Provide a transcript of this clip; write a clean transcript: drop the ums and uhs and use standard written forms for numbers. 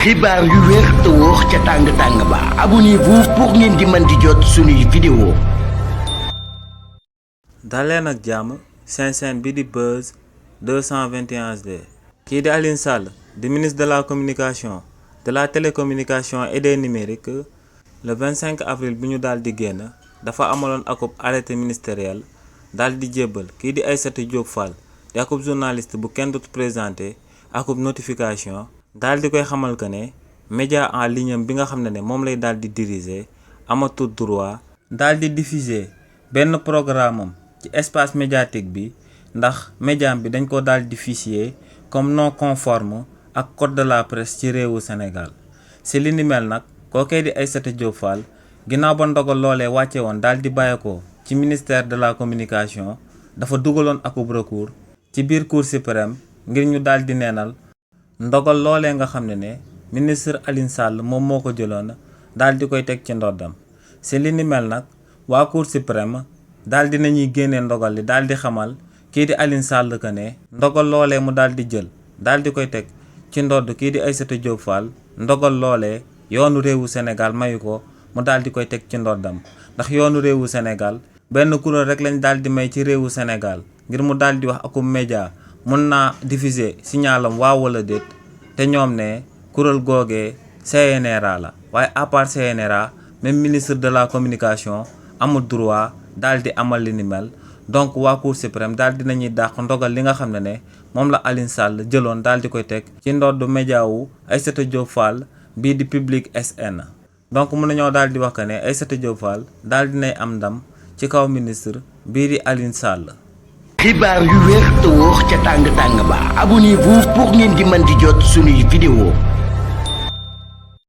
xibaar yu wér te wóor ca tàng ba abonnez-vous pour ngeen di mën di jot suñuy vidéo. daleen ak jàmm seen chaîne bi di Buzz 221 HD. kii di Alioune Sall di ministre de la communication de la télécommunication et des numériques le 25 avril bi ñu daal di génn dafa amaloon akub arrêté ministériel daal di jébbal kii di Aïssatou Diop Fall di akub journaliste bu kenn dut présenté akub notification daal di koy xamal que ne média en ligne bi nga xam ne moom lay daal di diriger amatul droit daal di diffuser benn programme am ci espace médiatique bi ndax média bi dañ ko daal di fichier comme non conforme ak code de la presse ci réewu Sénégal si li ni mel nag kookee di Aïssatou Diop Fall ginnaaw ba ndogal loolee wàcce woon daal di bàyyeekoo ci ministère de la communication dafa dugaloon akub recours ci biir cour suprême ngir ñu daal di neenal ndogal loolee nga xam ne ministre Alioune Sall moom moo ko jëloon daal di koy teg ci ndoddam si li ni mel nag waa cour suprême daal di nañuy génnee ndogal li daal di xamal kii di Alioune Sall que ne ndogal loolee mu daal di jël daal di koy teg ci ndodd kii di Aïssatou Diop Fall ndogal loolee yoonu réewu Sénégal mayu ko mu daal di koy teg ci ndoddam ndax yoonu réewu Sénégal benn kuréel rek lañ daal di may ci réewu Sénégal ngir mu daal di wax akum média mun naa diffuser signalam waaw wala déet te ñoom ne kuréel googee CNRA la waaye à part CNRA même ministre de la communication amul droit daal di amal li ni mel donc waa cour suprême daal di nañuy dàq ndogal li nga xam ne moom la Alioune Sall jëloon daal di koy teg ci ndoddu média wu Aïssatou Diop Fall bii di Public SN donc mun nañoo daal di wax que ne Aïssatou Diop Fall daal dinay am ndam ci kaw ministre bii di Alioune Sall. xibaar yu wér te wóor ca tàng ba abonnez-vous pour ngeen di mën di jot suñuy vidéo.